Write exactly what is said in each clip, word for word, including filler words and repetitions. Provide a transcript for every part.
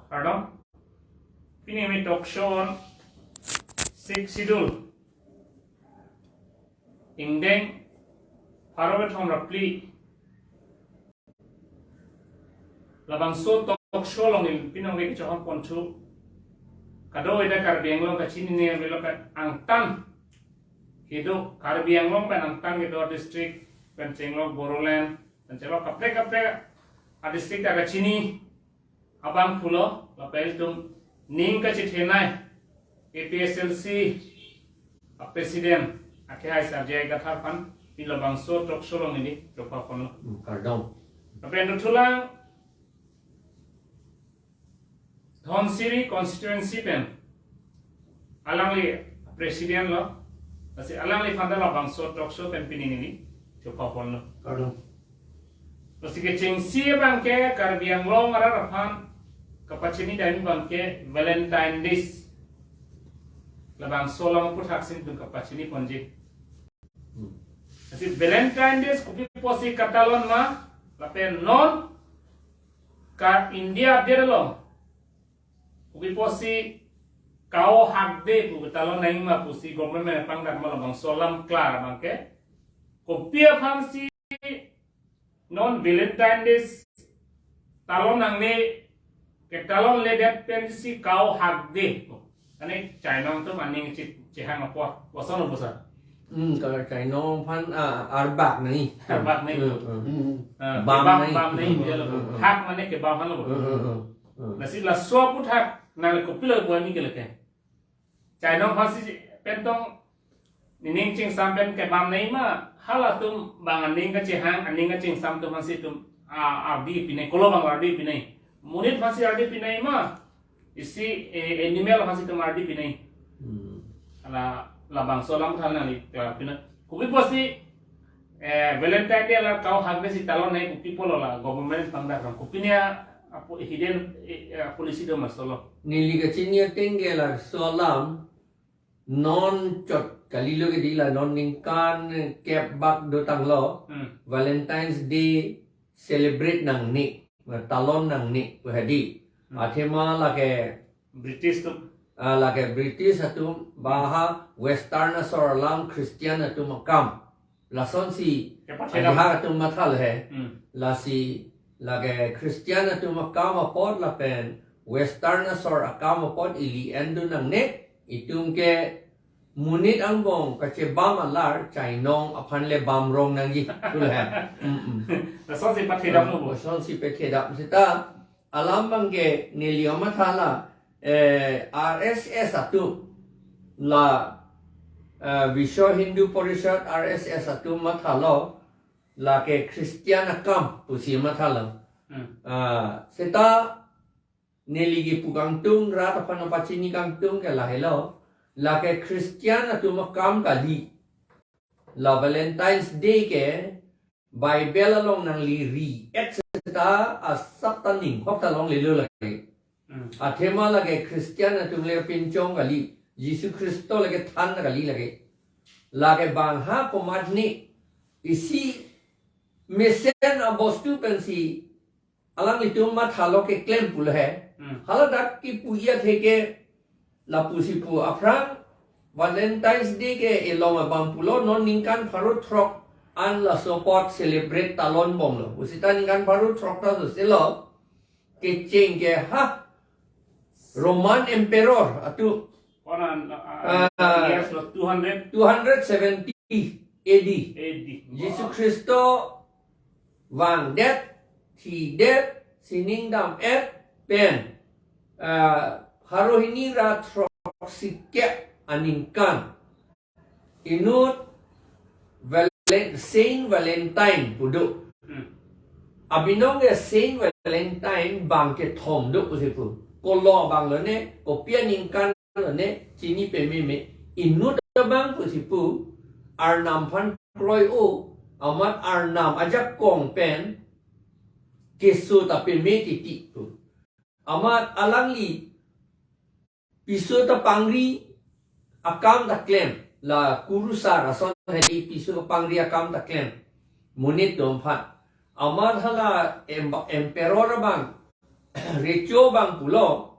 Kardom. Pini ami talk show on Sixth Schedule. Ingdeng pharo kethom ra phli. Labangso talk show along neli pini neli kechok ponthu. Kado-eda Karbi Anglong kachinine avelo ke angtan kedo, Karbi Anglong pen angtan kedo district pen chenglok Bodoland pen chenglok kaprek kaprek a district ta kachini abang pulo, lapen ilitum ning kachethenei A P H L C a president akehai Sir J I Kathar aphan pini labangso talk show along neli chokpa ponlo. Hmm, kardom. Lapen dothulang Dhansiri constituency pen alangli president lo, lasi alangliphan ta labangso talk show pen pini neli chokpa ponlo. Kardom. Lasi kechengsi abangke Karbi Anglong arat aphan kapachini dam abangke Valentine Days. Labangso alam aputhak si ilitum kapachini ponji. Hmm. Lasi Valentine Days kopi apotsi katalon ma, lapen non ka India adet along kopi apotsi kau hakde pu talon nangji ma pusi government apangdak ma, labangso alam klar abangke. Kopi aphansi non Valentine Days talon nangne, ketalonledet pensi kau hakde. Ane chainong atum aning che-, chehang apot. Koson lo pu sir? Hmm, kalau chainong aphan, ah, arbak nangji. Arbak nangji. Hmm, hmm. Hmm. Ah, bam kebam, nangji. Bam nangji, hmm, dia lo. Hmm, hmm. Hak mane kebam lo. Hmm, hmm, hmm, hmm. Lasi laso aputhak nangli kopilo buani ke lake. Chainong aphansi pen tong nening chingsam pen kebam nangji ma, halatum abang aning kachehang, aning kachingsam atum aphansi itum, ah, ardi pinei, kolo abang ardi pinei. Monit aphansi ardi pinei ma, isi, eh, animal aphansi itum ardi pinei. Hmm. Ala labangso alam than nangli, ya, pina. Kopi apotsi, eh, Valentine Day alar kau hakde si talon nangji kopi apotlo, la government apangdak ram. Kopi ne apo hidden, eh, eh, policy do ma solo. Neli kachini ateng ke laso alam non chot kalilo ke di, la non ningkan kep bak dotanglo. Hmm. Valentine's Day celebrate nangne, talon nangne, pu hadi. Hmm. Athema lake British atum. Ah, lake British atum, ba ha Western asor alam Christian atum akam. Lasonsi kepachedam. Ajahak atum matha lo he. Hmm. Lasi lake Christian atum akam apot lapen Western asor akam apot ili endun nangne, itum ke monit angbong kachebam alar chainong aphan le bam rong nangji. Tul he. Mm, mm. Lasonsi pathedam lo bo. Lasonsi pathedam seta alam abangke neli amatha la, eh, R S S atum la, eh, Vishwa Hindu Parishad R S S atum mathalo lake Christian akam pusi mathalo. Hmm. Ah, seta neli kipu kangtung, rat aphan pachini kangtung ke lahelo. Lake Christian atum akam kali. La Valentine's Day ke Bible along nangli ri-et seta asap ta ning hok ta longlelo lake. Hmm. Athema lake Christian atum le pinchong kali, Jisu Khristo lake than kali lake. Lake bang ha komatne isi mesen abostu pensi alanglitum mathalo keklem pulo he. Hmm. Hala dak kipu-i athe ke lapusi pu aphrang Valentine's Day ke elong abang pulo, non ningkan pharo throk an laso apot celebrate talon bomlo. Pusita ningkan pharo throk ta soselo. Kecheng ke ha Roman Emperor atum. Konan, ah, ah, years lo, two hundred? Two hundred seventy A D. A D. Jisu Khristo vangdet, thidet, sining dam-et pen, ah, pharo hini ra throksi kep aningkan inut Valen-, Saint Valentine pu do. Hmm. Abinong ke Saint Valentine bang kethom do pusi pu. Kolo abang lo ne, kopi aningkan lo ne, chini pememe. Inut abang pusi pu, Arnam aphan kroi-o, amat Arnam ajakong pen keso ta peme titi pu. Amat alangli piso ta pangri akam ta klem, la kurusar ason hedi piso pangri akam ta klem. Monit atum aphan. Amat hala em-, emperor abang Recho abang pulo,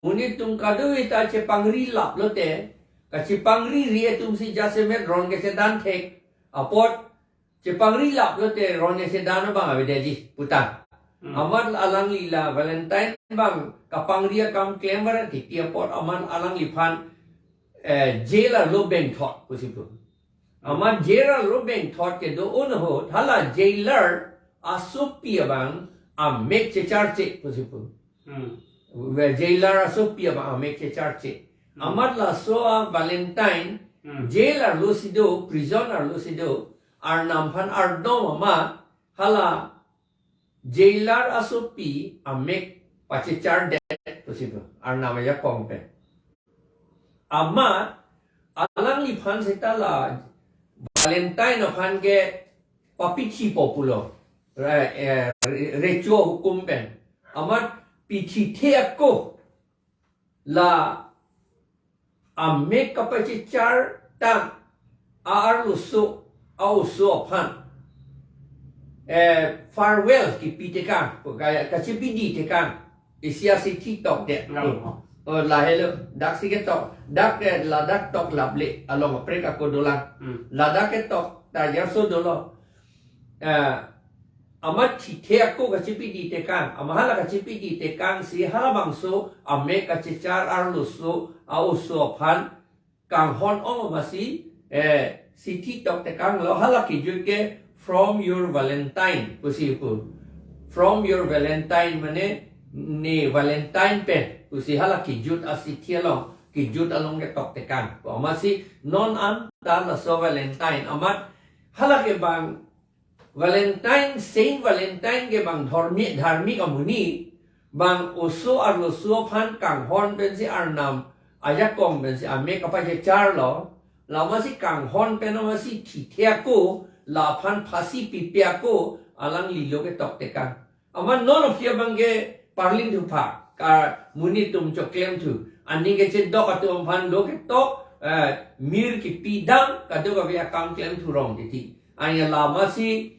monit atum kadokave ta chepangri lap lote, kachepangriri atum si jasemet ron kechedan thek apot, chepangri lap lote ron kechedan abang avedetji puta. Hmm. Amat alangli la Valentine abang kapangri akam klem varet titi apot amat alangliphan, eh, jail arlo bengthot pusi pu. Amat jail arlo bengthot kedo-un ahut hala jailer asopi abang amek checharche pusi pu. Hmm. Well, jailer asopi abang amek checharche. Hmm. Amat laso a Valentine, Hmm. jail arlo si do, prison arlo si do, arnam aphan ardom amat hala jailer asopi amek pachechardet pusi pu, arnam ajakong pen. Amat alangliphan seta la Valentine aphan ke papithi po pulo. Re-, eh, re-, recho ahukum pen. Amat pithithe ako la amek kapachechar tang a-arloso a-oso aphan, eh, farewell kipi tekang, kaya kachepidi tekang, isi asithi tokdet. Ngam. Oh, lahelo, dak si ketok, dak, eh, ladak tok laple, along aprek ako dolang. Hmm. Ladak ketok, ta jarso dolo. Eh, amat thithe ako kachepidi tekang, amat hala kachepidi tekang si halabangso amek kachechar arloso a-oso aphan kanghon ong amatsi, eh, sithi tok tekanglo, hala kijut ke From Your Valentine pusi pu. From Your Valentine mane ne Valentine pen pusi hala kijut asithi along, kijut along ketok tekang. Amatsi non anta laso Valentine amat hala ke bang Valentine, Saint Valentine ke bang dhormi-, dharmik amonit, bang oso arloso aphan kanghon pensi arnam ajakong pensi amek kapachecharlo, la amatsi kanghon pen amatsi thithe ako, laphan phasi pipe ako, alanglilo ketok tekang. Amat non aphi abang ke parlin thu pha, ka monit atum choklem thu. Aning kechedok atum aphan lo ketok, eh, mir kipi dam, kadokave akam klem thu rong titi. Anya la amatsi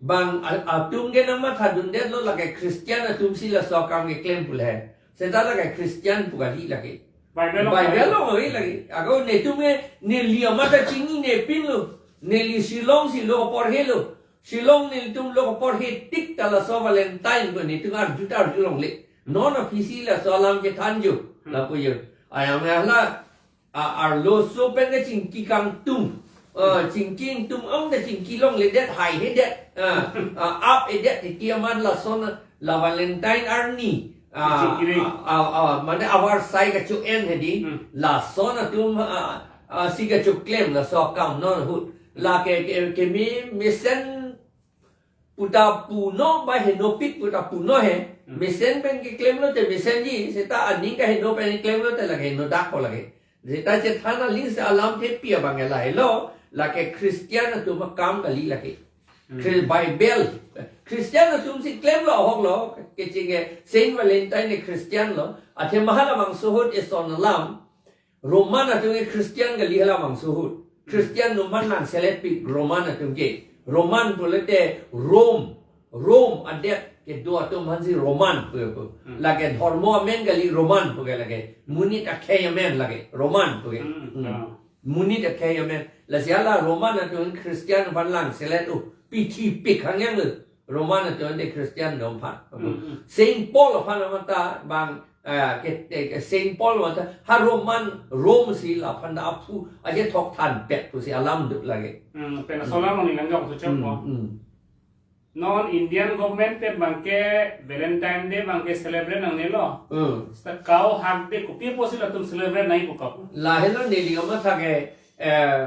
bang a-, atum ke nangmathadundetlo, lake Christian atum si laso akam keklem pu le. Seta lake Christian pu kali lake. Bible along Bible kali. Along kali lake. Ako netum ke neli amat ta chinine pinlo. Neli Shillong si lo porhelo. Shillong nelitum lo porhe tik ta laso Valentine ko netum arju ta arjulongle. Non aphi si laso alam kethanji. Hmm. Lapu jo. Ayang hala a, arloso pen kachingki kangtung. Eh, chingki ingtung ong ta chingki longledet, haihedet. Eh, eh, ap-edet titi amat lason la Valentine arni. Ah, Kachingki ri. Ah, ah, ah, mane avarsai kacho-en hedi. Hmm. Lason atum, ah, ah, si kachoklem laso akam non ahut. Lake ke, ke me, mesen puta puno ba henopik puta puno he. Hmm. Mesen pen keklem lote mesenji, seta aning kaheno pen keklem lote lake henodak ko lake. Seta chethan aling si alamthe pi abang lahelo, lake Christian atum akam kali lake. Hmm. Chri-, Bible. Christian atum si klemlo ahoklo, keching ke Saint Valentine ke Christian lo, athema halabangso ahut eson alam, Roman atum ke Christian kali halabangso ahut. Christian atum aphan nangselet pik Roman atum ke. Roman pulote Rome. Rome adet kedo atum aphansi Roman pu pu. Hmm. Lake dhormo amen kali Roman pu ke lake. Monit akhei amen lake Roman pu ke. Hmm, hmm. Ah. Monit akhei amen. Lasi hala Roman atum Christian aphan nangselet u. Pithi pik hangyang u. Roman atum ante Christian atum aphan. Hmm, hmm. Saint Paul aphan amat ta bang, eh, ke, ke, ke Saint Paul amat ta ha Roman, Rome si laphan ta aphu aje thok than pet pusi alam duk lake. Hmm, pen asolam ni lang jok tu chok Hmm, ko. Hmm. Non Indian government pen bangke Valentine Day bangke celebrate nangnelo. Hmm. Seta kau hak de kopi apotsi latum celebrate nangji pu kau. Lahelo neli amat ta ke, eh,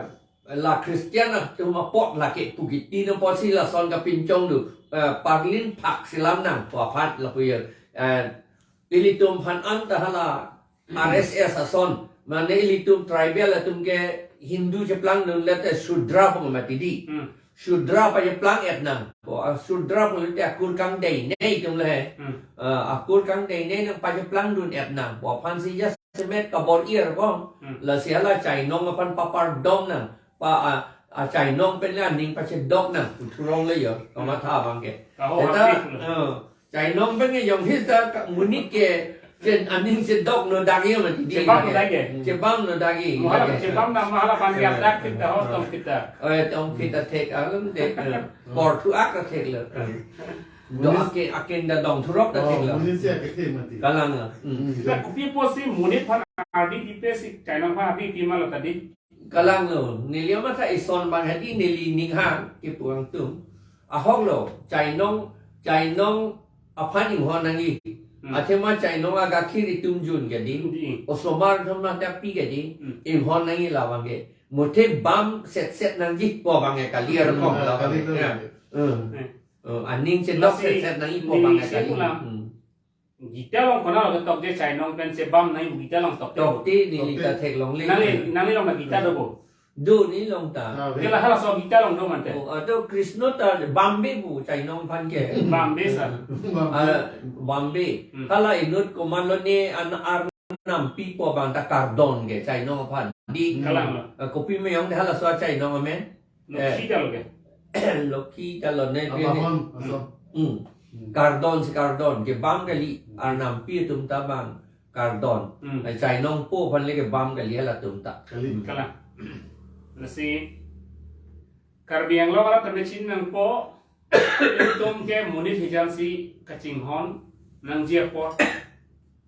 la Christian atum apot lake pu kiti no apotsi lason kapinchong do, eh, parlin phak si lam nang pu aphan lapu jo. Eh, ilitum aphan anta hala R S S ason, mane ilitum tribal atum ke Hindu cheplangdunle te Shudra pu mati di. Hmm. Shudra pacheplang-et nang. Ko, ah, Shudra pulote akur kangdeinei atum le. Hmm. Ah, akur kangdeinei nangpacheplangdun-et nang. Ko aphansi jasemet kabor-ir ko. Hmm. Lasi hala chainong aphan papardom nang. Pa, ah, ah, chainong pen le aning pachedok nang. Pu thu longle jo. Hmm. Kamatha abangke. Kaho Eta, hapik lo. Eh, Chainong pen ke jong his ta ka monit ke chen aning chedok no dagi ma ti di. Chebam no dagi. Hmm. Chebam no dagi. Mo hala chebam na ma hala pan ya dak kita ho tong kita. Oh, ya tong kita thek alam de. Por thu ak ta thek lo. Do akin akin da dong thurok ta thek lo. Oh, monit si akethe mati. Kalang lo. Hmm. Hmm. Kita kopi apotsi monit aphan ardi di pe si Chainong aphan ardi di ma lo ta di. Kalang lo, neli amatha ison bang hadi neli ninghang kipu angtum. Ahok lo, Chainong, Chainong aphan inghon nangji. Hmm. Athema Chainong agakhir itum jun kadi. Hmm. Osomar thom na tapi kadi. Hmm. Inghon nangji labang ke. Muthe bam set set nangji po bang ke kali ar kong labang ke. Hmm, kali lo. Ya. Hmm. Hmm. Oh, aning chedok set set nangji po bang ke kali. Hmm. Gita along konat lo tokde Chainong pen chebam nangji Gita along tokte. Tokte neli ta theklongle. Nangli, nangli along ta Gita do bo? Do neli along ta. Ah, ke la halaso Gita along do mante. Oh, ato Krishna ta bambe bu Chainong aphan ke. Bambe sa. Bambe. Ah, bambe. Hmm. Hala inut komatlo ne an arnampi po bang ta kardon ke Chainong aphan. Di. Kalang lo. Ah, kopi meyong de halaso Chainong amen. Lokhi ta lo ke. Lokhi ta lo ne. Abahon, asom. Hmm. Hmm. Kardon si kardon, kebam kali, arnampi atum ta bang kardon. Hmm. Ai Chainong po aphan le kebam kali halatum ta. Kali. Hmm. Kalang. Lasi Karbi Anglong arat tame chin nangpo, itum ke monit hijan si kachinghon nangji apor.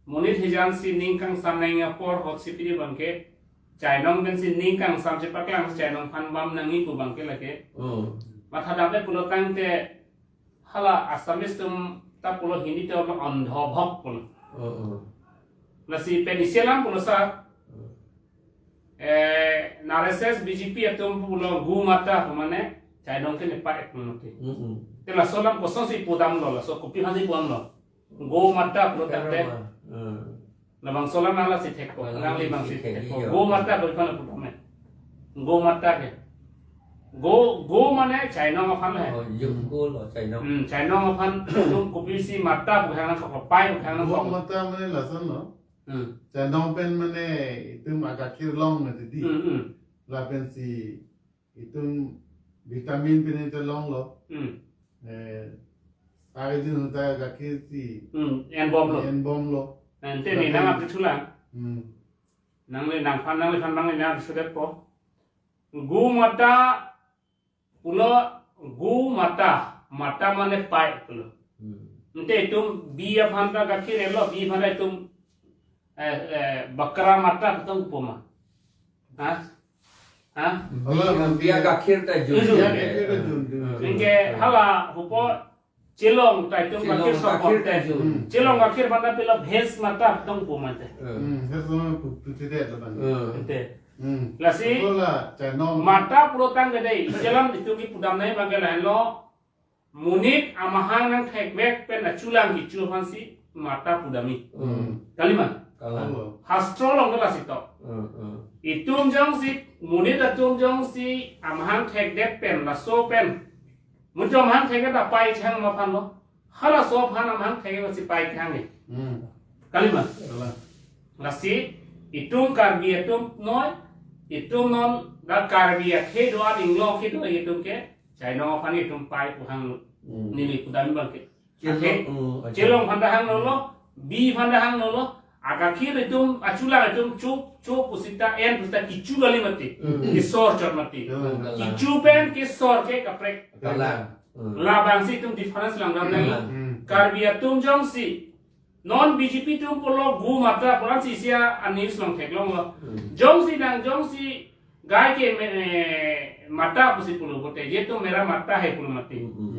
Monit hijan si ning kangsam nangji apor ahut si pini bang ke Chainong pen si ning kangsam si paklang si Chainong aphan bam nangji pu bang ke lake. Oh. Matha damde pulo tangte hala Assamese atum ta pulo Hindi te pulo andha bhakt pulo. Oh, oh. Lasi pen isi alam pulo sa. Oh. Eh, N R S S B J P atum pulo go mata pu mane Chainong ke ne pa ek mati. Mm, mm. Te laso alam kosonsi pudam lo, laso kopi aphan si pudam lo. Go mata pulo tangte. Hmm. Labangso alam nangli si thekpo, nangli abang si thekpo. Go mata pulo iphan pulo me. Go mata ke. Go, go mane Chainong aphan he. Oh, yo, go lo Chainong. Hmm, Chainong aphan itum kopisi mata pu hang nangkok, pai pu hang nangkok. Go mata mane lason lo. Hmm. Chainong pen mane itum agakhir long mati di. Hmm, hmm. Lapen si itum vitamin pen ita longlo. Hmm. Eh, sari din hunta gakhir si. Hmm, enbomlo. Enbomlo. Ante ne nang apri thulang. Hmm. Nangli nangphan nangliphan nangliphan nang sudet po. Go mata pulo go mata, mata mane pai pulo. Hmm. Ante itum bi aphan ta gakhir elo, bi aphan ta itum, eh, eh, bakra mata ketong poma. Ha? Ha? Bi, bi agakhir ta jun. Jun. Bi agakhir ta jun, jun, jun. Anke hala hupo chelong ta itum gakhir sokot ta jun. Hmm. Chelong gakhir aphan ta pilo bhens mata ketong poma te. Hmm, bhens mata pu, pu, pu, te, te, te. Hmm. Ante. Hmm. Lasi, hala Chainong mata pulo tangte dei, ijalam itum kipudam nangji bang ke lahenlo. Monit amahang nangthekvek pen achulang kecho aphan si mata pudamji. Hmm. Kali ma? Kalang. Hastro along ke lasi to. Hmm, hmm. Itum jongsi, monit atum jongsi amahang thekdet pen, laso pen. Mo jong amahang thekdet apai chang ma aphan lo. Halaso aphan amahang thekdet si pai kehang ni. Hmm. Kali ma? Kalang. Lasi, itum Karbi atum noi, itum non, ga Karbi akhei do-an, inglong akhei do itum ke, Chainong aphan itum pai pu hang lo. Hmm. Neli pudam bang ke. Chelong, akhei, hmm, acha. Chelong aphan ta hang lo lo, bi aphan ta hang lo lo, agakhir itum, achulang itum cho, cho pusita, en pusita kecho kali mati. Hmm. Kesor chot mati. Hmm. Kecho pen kesor ke kaprek. Kalang. Hmm. Labang si itum difference langdam nangji. Hmm. Karbi atum jongsi non B J P atum pulo go mata pulo si isi a news along theklonglo. Hmm. Jongsi nang jongsi gai ke me, eh, mata pusi pulo pote, ye to mera mata hai pulo mati. Hmm.